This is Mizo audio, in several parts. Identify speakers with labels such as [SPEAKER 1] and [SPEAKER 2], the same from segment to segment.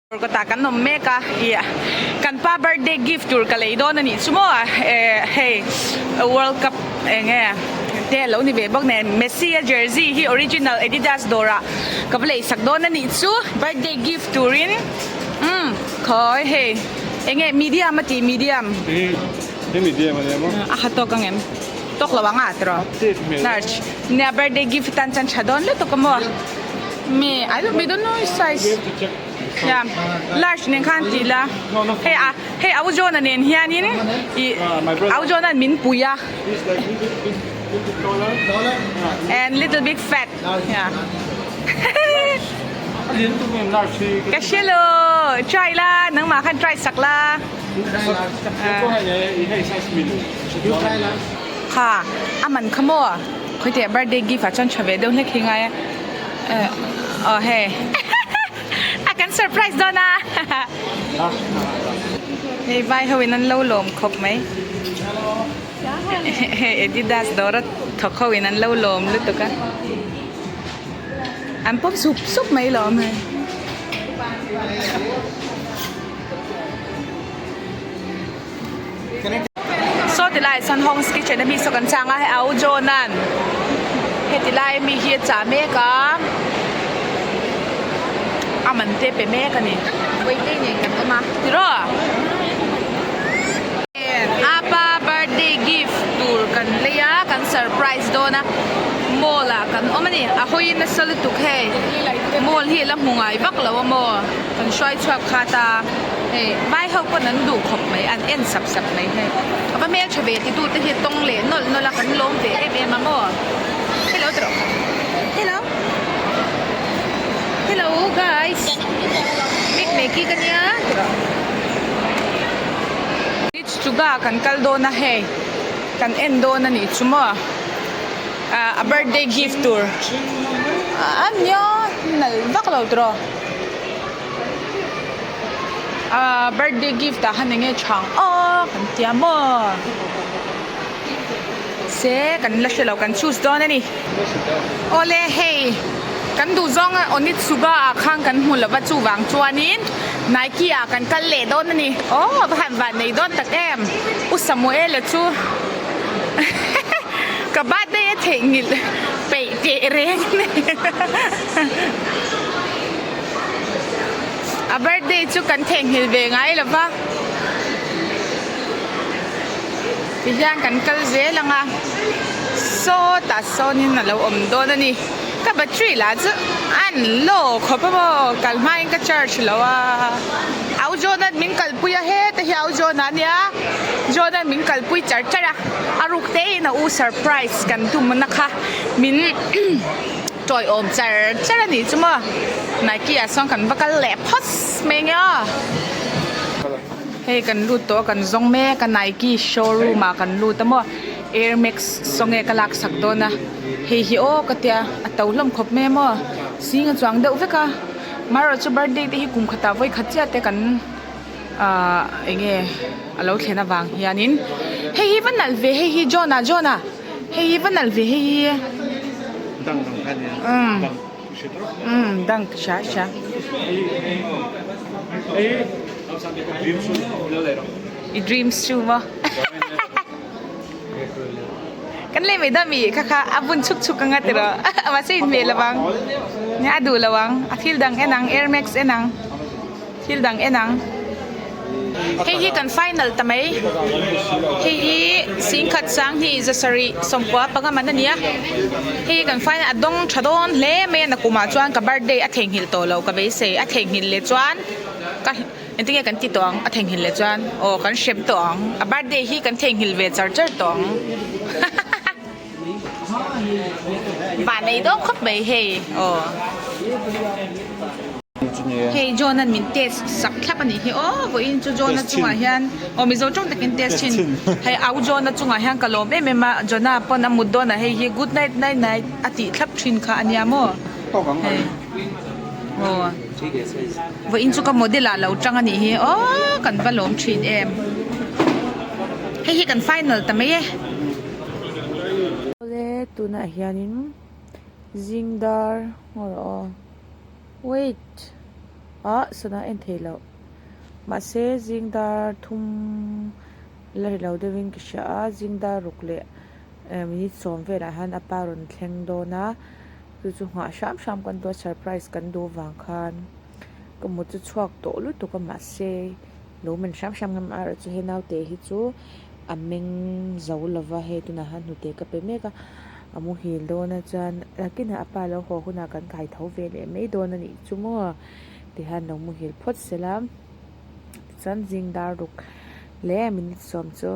[SPEAKER 1] Kawtah kan awm mek a, ih kan pa birthday gift tur ka lei dawn a nih chu maw eh hei world cup eng nge te a lo ni ve bawk nen Messi a jersey hi original Adidas dawrah ka va lei sak dawn a nih chu birthday gift turin umm khawi hei eng nge medium a tih medium a ha tawk ang em tawk lo ang a tiraw large nia birthday gift atan chuan tha dawn lutuk a maw me I don't we don't know his size. Nia large nen khan tih la hei a hei au John-a nen hianin ih au John-a'n min pui a and little bit fat nia ka hre lo try la nangmah khan try sak la kha a man kha maw khawiteh birthday gift ah chuan tha ve deuh hlek hi ngai a aw hei. A kan surprise dawn a Hei vai ho in an lo lawm khawp mai Hei Adidas dawr a thawk ho in an lo lawm lutuk a An pawm sup sup mai lawm hei Saw ti lai chuan Hong's Kitchen a mi saw kan chang a hei au John an heti lai mi hi a chah mek a a man te pe mek a ni Vawitlei nen kan awm a tiraw Apa birthday gift tur kan lei a kan surprise dawn a mall ah kan awm a ni a hawi nasa lutuk hei mall hi a la hmu ngai vak lo a maw kan hruai chhuak khat a. Hei vai ho pawn an duh khawp mai an en sap sap mai hei a va hmeltha ve ti tute hi tawng leh nawlh nawlh a kan lawm ve em em a maw hello ti rawh hello hello guys big meki ka nia ti rawh beach chuga kan kal dawn a hei kan en dawn a nih chu maw ah a birthday gift tur a nia nalh vak lo tiraw. Ahh birthday gift ah khan enge chhang aw kan tia maw se kan la hrelo kan choose dawn a ni awle hei kan duh zawng a onitsuka ah khan kan hmu lova chuvang chuanin nike ah kan kal leh dawn a ni aw va han van nei dawn tak em u samuela chu ka birthday a theihnghilh peih teh reng a ni. A birthday chu kan theihnghilh ve ngai lo va, tihian kan kal zel ang a, sawtah sawnin a lo awm dawn a ni. Ka battery lah chu an low khawp a maw, kal hmain ka charge lo a. Au John-a'n min kalpui a, heta hi Au John-a a nia, John-a'n min kalpui char char a, a ruk te in a u surprise kan tum na kha min. Tawiawm char char a nih chu maw Nike ah sawn kan va kal leh phawt mai nge aw. Hei kan lut tawh a kan zawng mek a Nike showroom ah kan lut a maw Air Max saw nge ka lak sak dawn a hei hi aw ka tia a to hlawm khawp mai a maw zing a chuang deuh vek a marawh chu birthday te hi kum khatah vawi khat chiah te kan ahh eng nge a lo thlen avang hianin hei hi va nalh ve hei hi John ah John ah. Hei hi va nalh ve hei hi.
[SPEAKER 2] Dang dang kha nia.
[SPEAKER 1] Umm.
[SPEAKER 2] Dang hre tawh.
[SPEAKER 1] Umm dang hria hria.
[SPEAKER 2] Ei dream shoe lo lei rawh.
[SPEAKER 1] I dream shoe maw. Kan lei mai dami kha kha a bun chuk chuk anga tiraw. Mahse in hmel lovang. Nia a duh lo ang. A thil dang en ang Air Max en ang. Thil dang en ang. Hei hi kan final ta mai. Hei hi singkhat sanghnih zasarih sawmkua panga man a ni a. Hei hi kan final a dawng tha dawn hle mai a nakumah chuan ka birthday a theihnghilh tawh lo ka beisei. A theihnghilh leh chuan ka engtin nge kan ti tawh ang a theihnghilh leh chuan aw kan hrem tawh ang. A birthday hi kan theihnghilh ve char char tawh ang. Van ei dawn khawp mai hei aw. Hei John an min test sak thlap a nih hi aw vawiin chu John a chungah hian aw mizo tawng takin test thin hei au John a chungah hian ka lawm em em a Johna pawn a mut dawnah hei hi good night night night a tih thlap thin kha a nia maw hei aw vawiin chu ka model ah lo tang a nih hi aw kan va lawm thin em hei hi kan final ta mai e.
[SPEAKER 3] Awle tunah hianin zing dar ngaw rawh aw. Wait!
[SPEAKER 1] Ah sana en thei loh mahse zing dar thum la ri lo deuhin ka hria a zing dar ruk leh minute sawm velah hian a pa rawn thleng dawn a chu chu nghah hram hram kan duh a surprise kan duh vang khan ka mut chu chhuak tawh lutuk a mahse lo men hram hram ngam a erawh chu he naute hi chu a meng zo lova hei tunah hian hnute ka pe mek a a muhil dawn a chuan nakinah a pa lo haw hunah kan kai tho ve leh mai dawn a nih chu maw tihian lo muhil phawt sela tichuan zing dar ruk leh minute sawm chu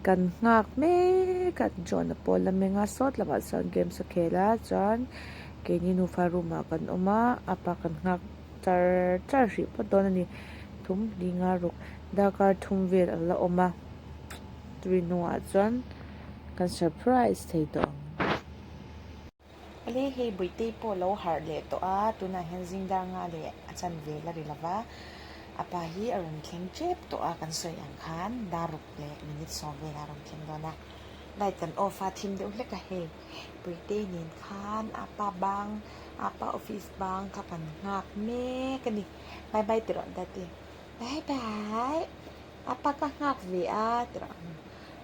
[SPEAKER 1] kan nghak mek a John a pawh la meng a sawt lamah chuan games a khel a chuan keini nufa room ah kan awm a a pa kan nghak char char hrih phawt dawn a ni thum hlinga ruk darkar thum vel a la awm a tui hnuah chuan kan surprise thei tawh ang. Ale hei Buitei pawh lo harh leh tawh a tunah hian zing dar nga leh a chanve la ri lova a pa hi a rawn thleng tep tawh a kan sawi ang khan dar ruk leh minute sawm velah a rawn thleng dawn a light kan off a thim deuh hlek a hei Buitei nen khan a pa bang a pa office bang kha kan nghak mek a ni bye bye ti rawh Dati bye bye a pa ka nghak ve a ti rawh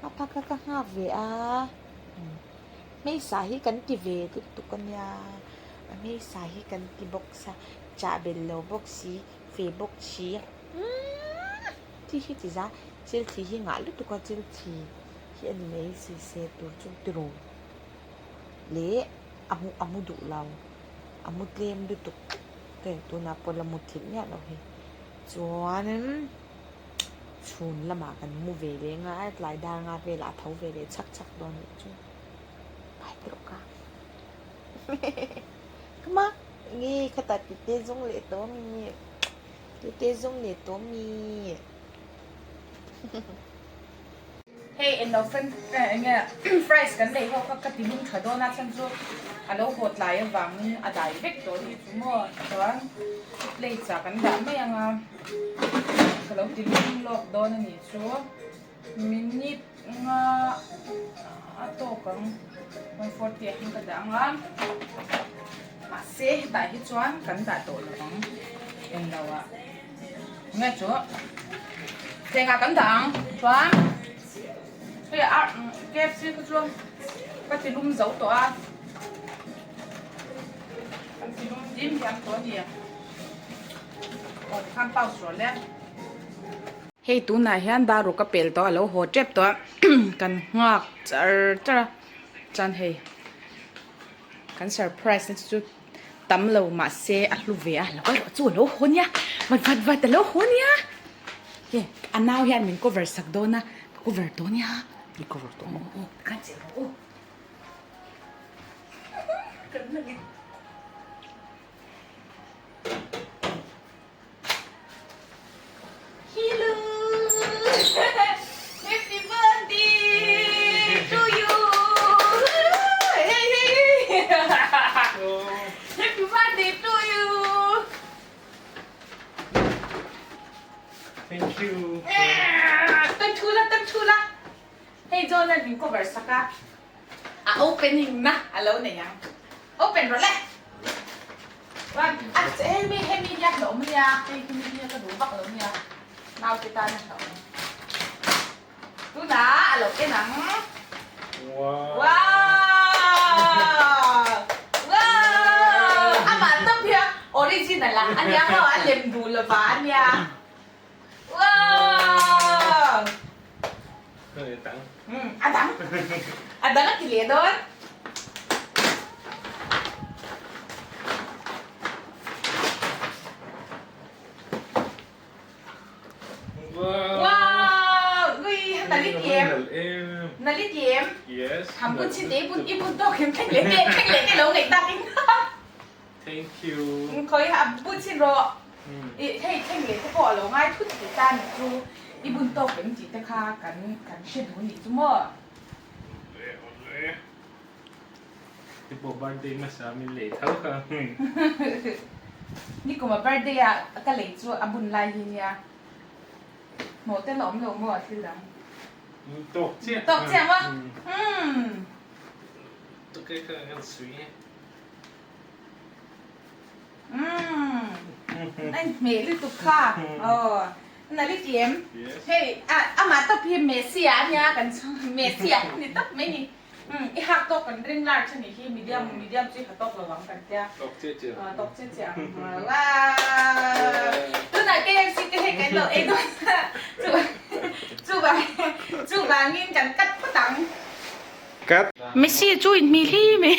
[SPEAKER 1] a pa ka ka nghak ve a. Hmeisa hi kan ti ve lutuk a nia, a hmeisa hi kan ti bawk sa, chah bel lo bawk si, fe bawk si, umm thi hi ti za, chil thli hi ngah lutuk a, chil thli hi a ni mai si se tur chu tiraw leh a mu a mu duh lo, a mu tlem lutuk hei tunah pawh la mut thilh miah loh hi chuanin. Chhun lamah kan mu ve leng a, tlai dar nga velah a tho ve leh chhak chhak dawn anih chu. Pai tawh ka. Come on. Nge khata tute zawng leh tawh mi. Tute zawng leh tawh mi. Hei englo french enge fries kan lei ho kha ka ti lum tha dawn a chhan chu a lo haw tlai avangin a dai vek tawh anih chu maw chuan plate ah kan dah mai ang a ka lo ti lum lawk dawn anih chu minute nga a tawk ang 140 ah hian ka dah ang a mahse hetah hi chuan kan dah tawh lo ang englo ah. Nge chu thlengah kan dah ang chuan hei a KFC kha chu ka ti lum zo tawh a kan ti lum dim hiam tawh a ni aw tikhan pause rawh le. Hei tunah hian daruk a pel tawh a lo haw tep tawh a kan nghak char char a chuan hei kan surprise na chu chu. Tam lo mahse a hlu ve a, lo erawh chu a lo haw nia, vat vat vat a lo haw nia. He a nau hian min cover sak dawn a, ka cover tawh nia.
[SPEAKER 2] I cover tawh maw?
[SPEAKER 1] Aw, ka chelh rawh aw. Kan la nge. Hello! Happy birthday to you! Hey, hey! Happy birthday to you!
[SPEAKER 2] Thank you.
[SPEAKER 1] Tan thu la, tan thu la. Hei John an min cover sak a. A opening na a lo nei ang. Open rawh le. Chuan a hemi hemi hi a hlauhawm ania, hei hemi hi ka duh vak lo ania, naute tan a hlauhawm. Tunah a lo en ang.
[SPEAKER 2] Wow!
[SPEAKER 1] Wow! Amah tawp hi a original a ania maw a lem duh lova ania. Wow! A dang. A dang a ti leh dawn. Wow! Ui, nali tiem. Nali tiem.
[SPEAKER 2] Yes.
[SPEAKER 1] Ham bun chi te bun i bun tawk hem thleng leh te thleng leh te lo ngaih tak in.
[SPEAKER 2] Thank you.
[SPEAKER 1] Khawi a bun chin rawh. I hei thleng leh te pawh a lo ngai thut thei ta ni chu i bun tawk em tih te kha kan kan hre duh nih chu maw.
[SPEAKER 2] Awle awle. Ti pawh birthday hmasa min lei tho kha.
[SPEAKER 1] Nikuma birthday a ka lei chu a bun lai hi nia. Hnawh te la awm lo maw thil dang.
[SPEAKER 2] Tawk chiah.
[SPEAKER 1] Tawk chiah maw? Umm.
[SPEAKER 2] Tukei kha kan sui e.
[SPEAKER 1] Umm a inhmeh lutuk kha aw na li ti em? Hei amah tawp hi Messi ah ania kan Messi ah ni tawp mai ni. Umm i hak tawk kan ring large anih hi medium medium chu i ha tawk lo ang kan tia.
[SPEAKER 2] Tawk chiah chiah.
[SPEAKER 1] Aw tawk chiah chiah ang. Wow! Tunah KFC te hei kan lo ei dawn a chuvang chuvangin kan cut phawt ang.
[SPEAKER 2] Cut.
[SPEAKER 1] Messi chu inhmih hli mai.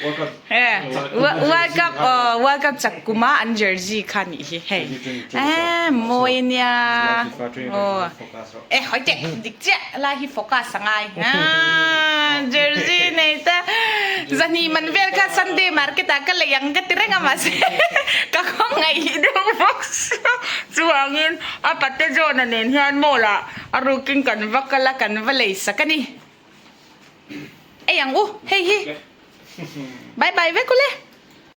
[SPEAKER 1] World Cup aw World Cup chak kuma an jersey kha nih hi hei emm mawi ania aw e hawi teh dik chiah lai hi focus a ngai aaa jersey nei ta zahnih man vel kha Sunday market ah ka lei ang ka ti reng a mahse ka khawngaih deuh bawk sia chuvangin a pate John-a nen hian mall ah a rukin kan va kal a kan va lei sak a ni. Ei ang u, hei hi. Bye bye vek ule.